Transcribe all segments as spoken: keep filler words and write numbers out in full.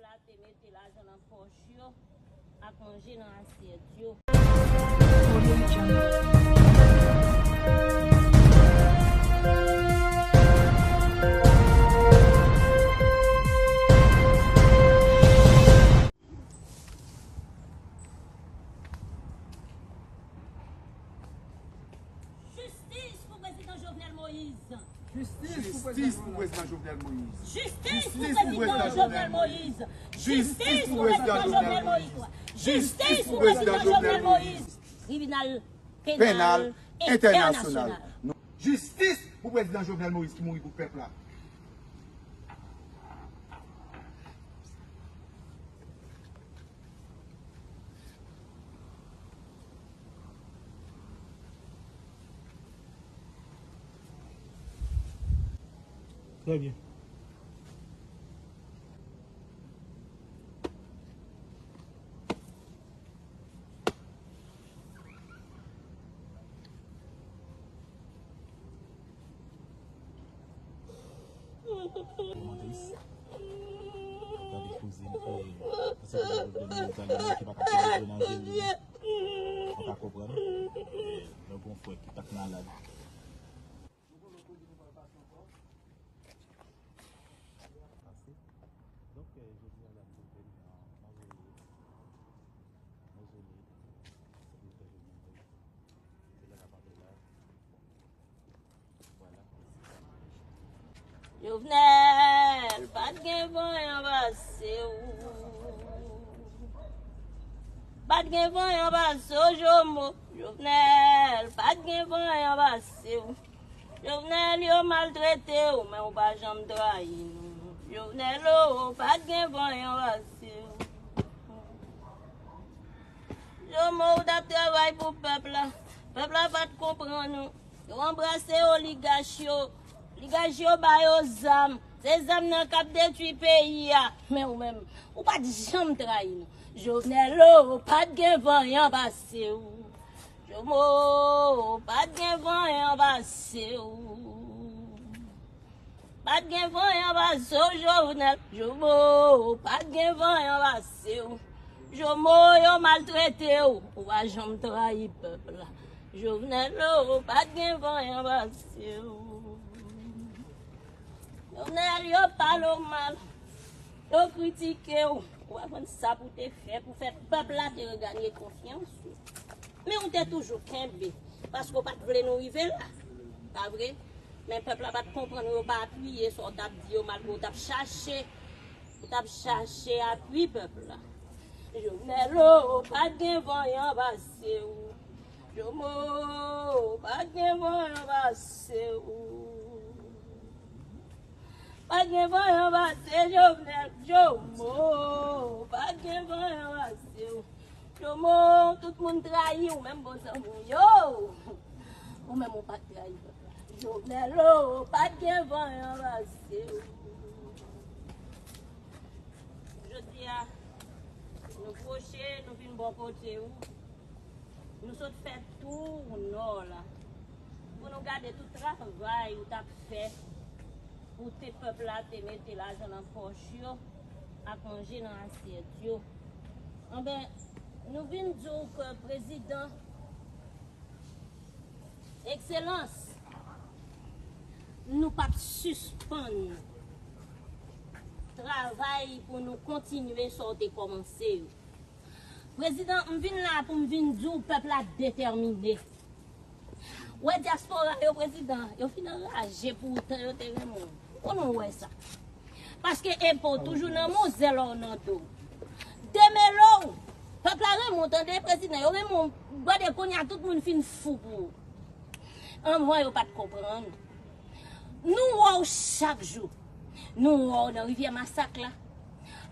La te mete lajan nan pòch yo ak manje nan asyèt yo. Jistis pou prezidan Jovenel Moïse. Jistis pou prezidan Jovenel Moïse. Jistis pou prezidan Jovenel Moïse. Jistis pou prezidan Jovenel Moïse. Jistis pou prezidan Jovenel Moïse. Tribinal penal entènasyonal. Jistis pou prezidan Jovenel Moïse ki mouri pou pèp la. Trè byen. Tande koze m fè, se pou Jovenel Moïse ale, ki pa ka fè nan jel li. Ou ka konprann? Lè gon frè ki pa t malad. Pase. Donk, eh, jodi a, n ap montre n nan mozole, mozole, sekretè Jovenel Moïse. Se la n ap antre la. Vwala. Jovenel, pa t gen vanyan pase w. Pa t gen vanyan pase w, Jomo. Jovenel, pa t gen vanyan pase w. Jovenel, yo maltrete w, men w pa janm trayi nou. Jovenel o, pa t gen vanyan pase w. Jomo, w t ap travay pou pèp la. Pèp la pa t konprann ou. Yo anbrase oligach yo. Oligach yo ba yo zam. Se zam nan k ap detwi peyi a. Men ou menm, ou pa t janm trayi nou. Jovenel o, pa t gen vanyan pase w. Jomo, pa t gen vanyan pase w. Pa t gen vanyan pase w, Jovenel. Jomo, pa t gen vanyan pase w. Jomo, yo maltrete w. Ou pa janm trayi pèp la. Jovenel o, pa t gen vanyan pase w. Jovenel, yo pale w mal. Yo kritike w. Ou pa konn sa pou te fè, pou fè pèp la te reganye konfyans ou. Men ou te toujou kenbe, paske w pa t vle nou rive la. Pa vre? Men pèp la pa t konprann ou, yo pa apiye sa w t ap di yo, malgre w t ap chache, ou t ap chache apui pèp la. Jovenel o, pa t gen vanyan pase w. Jomo, pa t gen vanyan pase w. Pa t gen vanyan pase Jovenel, Jomo, pa t gen vanyan pase w. Jomo, tout moun trayi w, menm bon zanmi w yo. Ou menm ou pa t trayi pèp la. Jovenel o, pa t gen vanyan pase w. Jodi a, nou pwoche, nou vin bò kote w. Nou sot fè tou nò la pou nou gade tout travay ou t ap fè pou te pèp la te mete lajan nan pòch yo ak manje nan asyèt yo. Anben, nou vin di w ke prezidan, ekselans, nou p ap sispann travay pou nou kontinye sa w te kòmanse yo. Prezidan, m vin la pou m vin di w pèp la detèmine. Ou wè dyaspora yo, prezidan, yo fin anraje pou w tan yo te renmen w. Ou konnen w wè sa. Paske enpo toujou nan men w, zèl ou nan do. Demele w. Pèp la renmen w, tande, prezidan, yo renmen w. Gade kounye a tout moun fin fou pou ou. Anvan yo pa t konprann. Nou wè w chak jou. Nou wè w nan Rivyè Masak la.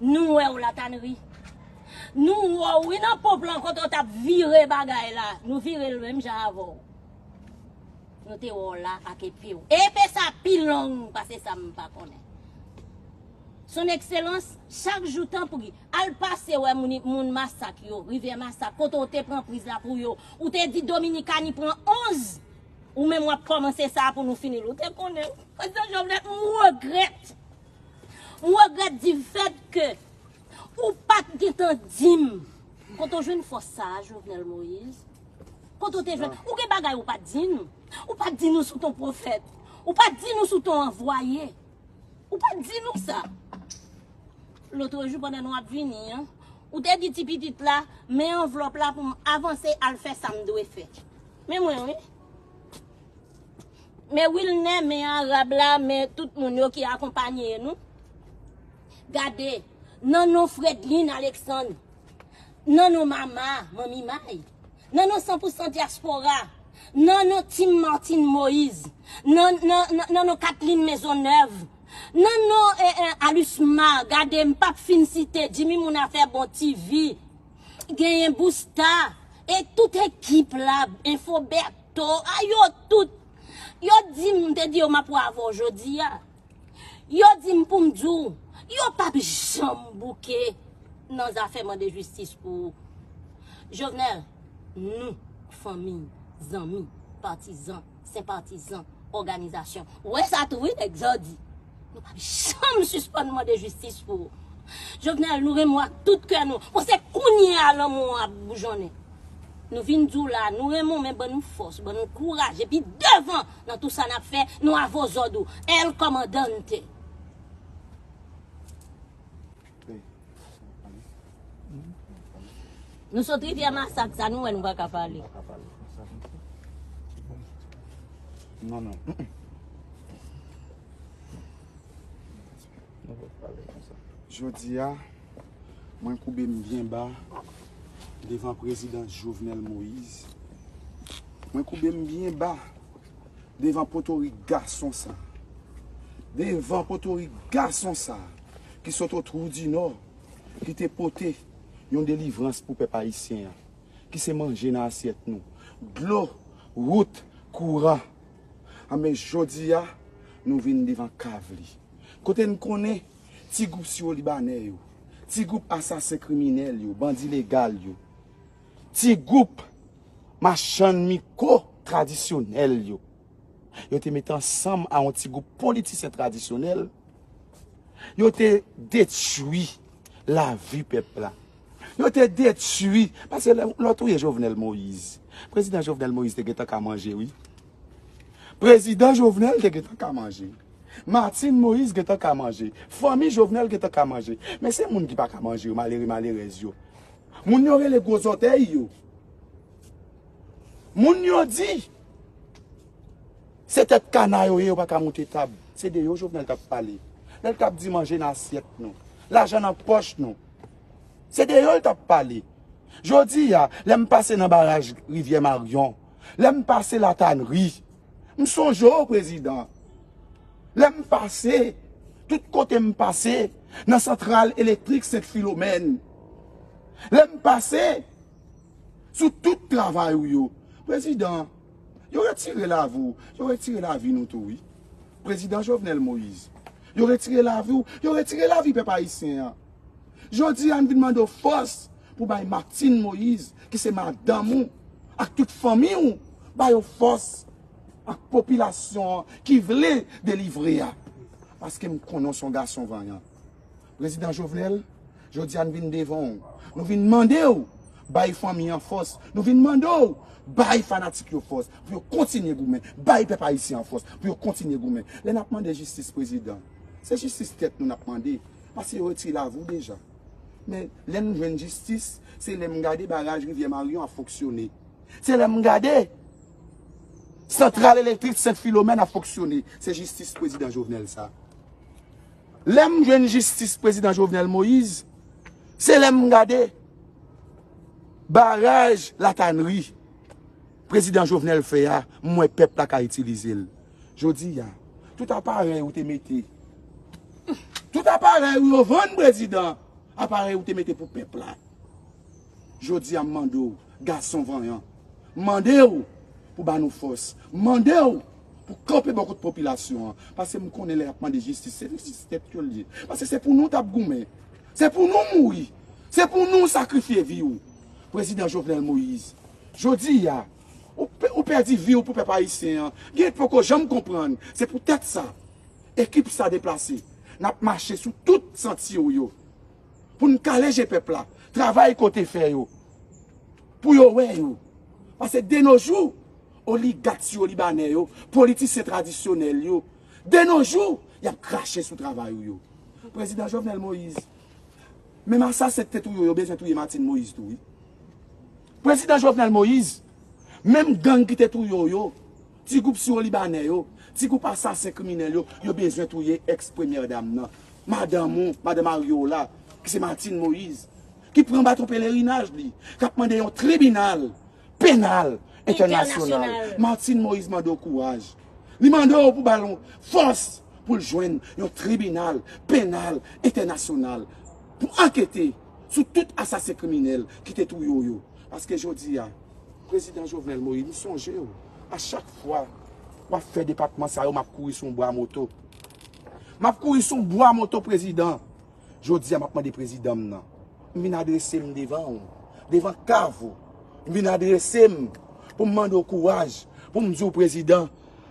Nou wè w Latanri. Nou wè w, wi, nan ponp lan kote w t ap vire bagay la. Nou vire l menm jan avè w. Nou te wè w la ak epe w. Epe sa pi long pase sa m pa konnen. Son Ekselans, chak jou, tanpri, al pase wè moun, moun Masak yo, Rivyè Masak, kote w te pran priz la pou yo. Ou te di Dominikani pran onz. Ou menm w ap kòmanse sa pou nou fini l. Ou te konnen. Prezidan Jovenel, m regrèt. M regrèt di fèt ke Ou pa t gentan di m kote w jwenn fòs sa a, Jovenel Moïse? Kote w te jwenn? Ou gen bagay ou pa t di nou. Ou pa t di nou sou ton pwofèt. Ou pa t di nou sou ton anvwaye. Ou pa t di nou sa. Lòt jou, pandan nou ap vini an, ou te di ti pitit la, men anvlòp la pou m avanse al fè sa m dwe fè. Men mwen, wi. Men Wilner, men Arab la, men tout moun yo ki akonpanye nou. Gade, nan non Fredlin Alexandre, nan non Mama, Manmi May, nan non san pou san Dyaspora, nan non Team Martine Moïse, nan, nan, nan, nan non Kathleen Maisonneuve, nan non eh, eh, Alusma, gade, m p ap fin site, Jimmy Moun Afè Bon T V, genyen Busta, e tout ekip la, Info Bertho, a yo tout. Yo di m, m te di yo m ap wè avè w jodi a. Yo di m pou m di w, yo p ap janm bouke nan zafè mande jistis pou ou. Jovenel, nou, fanmi, zanmi, patizan, senpatizan, òganizasyon. Ou wè sa tou wi, nèg Jòdi. Nou p ap janm sispann mande jistis pou ou. Jovenel, nou renmen w ak tout kè nou. Bon, se kounye a lanmou an ap boujonnen. Nou vin di w la, nou renmen w, men ban nou fòs, ban nou kouraj. Epi devan, nan tou sa n ap fè, nou avè w zòd ou. El Comandante. Nou sot Rivyè Masak sa, nou wè nou pa ka pale. Non, non. Jodi a, mwen koube m byen ba devan prezidan Jovenel Moïse. Mwen koube m byen ba devan potorik gason sa. Devan potorik gason sa ki sot o Trou di Nò, ki te pote yon delivrans pou pèp ayisyen an, ki se manje nan asyèt nou, dlo, wout, kouran. Anben jodi a, nou vin devan kav li. Kote n konnen ti gwoup siwo libanè yo, ti gwoup asasen kriminèl yo, bandi legal yo, ti gwoup machann mikwo tradisyonèl yo, yo te mete ansanm a yon ti gwoup politisyen tradisyonèl, yo te detwi lavi pèp la. Yo te detwi, paske lè, lè w touye Jovenel Moïse, prezidan Jovenel Moïse te gentan ka manje, wi. Prezidan Jovenel te gentan ka manje. Martine Moïse gentan ka manje. Fanmi Jovenel gentan ka manje. Men se moun ki pa ka manje yo, malere, malerèz yo. Moun yo rele gwo zòtèy yo. Moun yo di, se tèt kana yo ye, yo pa ka moute tab. Se de yo Jovenel t ap pale. Lè l t ap di manje nan asyèt nou, lajan nan pòch nou. Se de yo l t ap pale. Jodi a, lè m pase nan baraj Rivyè Maryon, lè m pase Latanri, m sonje w, prezidan. Lè m pase, tout kote m pase, nan santral elektrik Sent Filomèn. Lè m pase, sou tout travay ou yo. Prezidan, yo retire lavi w, yo retire lavi nou tou, wi. Prezidan Jovenel Moïse, yo retire lavi w, yo retire lavi pèp ayisyen an. Jodi a, n vin mande w fòs pou bay Martine Moïse, ki se madanm ou, ak tout fanmi w, ba yo fòs ak popilasyon an ki vle delivre a. Paske m konnen w se yon gason vanyan. Prezidan Jovenel, jodi a n vin devan w. Nou vin mande w bay fanmi an fòs. Nou vin mande w bay fanatik yo fòs pou yo kontinye goumen. Bay pèp ayisyen an fòs pou yo kontinye goumen. Lè n ap mande jistis, prezidan, se jistis tèt nou n ap mande. Paske yo retire lavi w deja. Men lè n jwenn jistis, se lè m gade baraj Rivyè Maryon ap fonksyone. Se lè m gade santral elektrik Sent Filomèn ap fonksyone. Se jistis prezidan Jovenel sa. Lè m jwenn jistis prezidan Jovenel Moïse, se lè m gade baraj Latanri prezidan Jovenel fè a, m wè pèp la ka itilize l. Jodi a, tout aparèy ou te mete, tout aparèy ou yo vann prezidan, aparèy ou te mete pou pèp la. Jodi a m mande w, gason vanyan, m mande w pou ba nou fòs, m mande w pou kanpe bò kot popilasyon an, paske m konnen lè y ap mande jistis, se jistis tèt yo l ye, paske se pou nou t ap goumen, se pou nou mouri, se pou nou sakrifye vi w. Prezidan Jovenel Moïse, jodi a, ou, pe- ou pèdi vi w pou pèp ayisyen an, gen poko janm konprann, se poutèt sa, ekip sa deplase, n ap mache sou tout santye w yo. Pou n kale je pèp la, travay kote fè yo, pou yo wè yo. Paske de nos jours, oligak sirolibanè yo, politisyen tradisyonèl yo, de nos jours, y ap krache sou travay ou yo. Prezidan Jovenel Moïse, menm asasen ki te touye w yo bezwen touye Martine Moïse tou, wi. Prezidan Jovenel Moïse, menm gang ki te touye w yo, ti gwoup sirolibanè yo, ti gwoup asasen kriminèl yo, yo bezwen touye ex premyè dam nan, madanm ou, madanm Ariola, ki se Martine Moïse, ki pran baton pelerinaj li, k ap mande yon tribinal penal entènasyonal. Entènasyonal. Martine Moïse mande w kouraj. Li mande w pou ba l yon fòs pou l jwenn yon tribinal penal entènasyonal pou ankete sou tout asasen kriminèl ki te touye w yo. Paske jodi a, Prezidan Jovenel Moïse, m sonje w. A chak fwa w ap fè depatman sa yo, m ap kouri sou yon bwa moto. M ap kouri sou yon bwa moto, Prezidan. Jodi a, m ap mande prezidan m nan. M vin adrese m devan w, devan kav ou. M vin adrese m pou m mande w kouraj, pou m di w, Prezidan,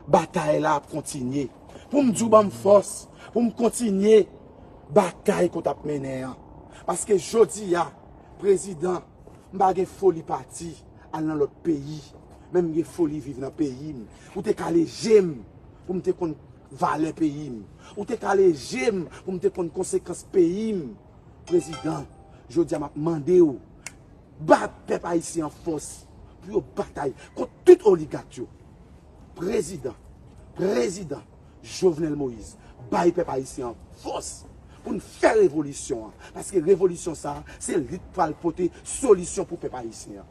batay la ap kontinye. Pou m di w ban m fòs, pou m kontinye batay ke w t ap mennen an. Paske jodi a, Prezidan, m pa gen foli pati al nan lòt peyi, men m gen foli viv nan peyi m. Ou te kale je m pou m te konn valè peyi m. Ou te kale je m pou m te konn konsekans peyi m. Prezidan, jodi a m ap mande w, ba pèp ayisyen an fòs pou yo batay kont tout oligak yo. Prezidan, Prezidan Jovenel Moïse, bay pèp ayisyen an fòs pou n fè revolisyon an. Paske revolisyon sa a, se li k pral pote solisyon pou pèp ayisyen an.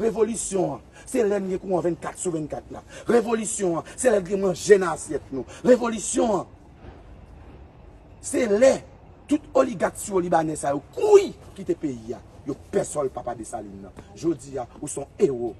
Revolisyon an, se lè n gen kouran vennkat sou vennkat la. Revolisyon an, se lè n gen manje nan asyèt nou. Revolisyon an, se lè tout oligak sirolibanè sa yo kouri kite peyi a. Yo pè sòl Papa Desalin nan. Jodi a, ou se yon ewo.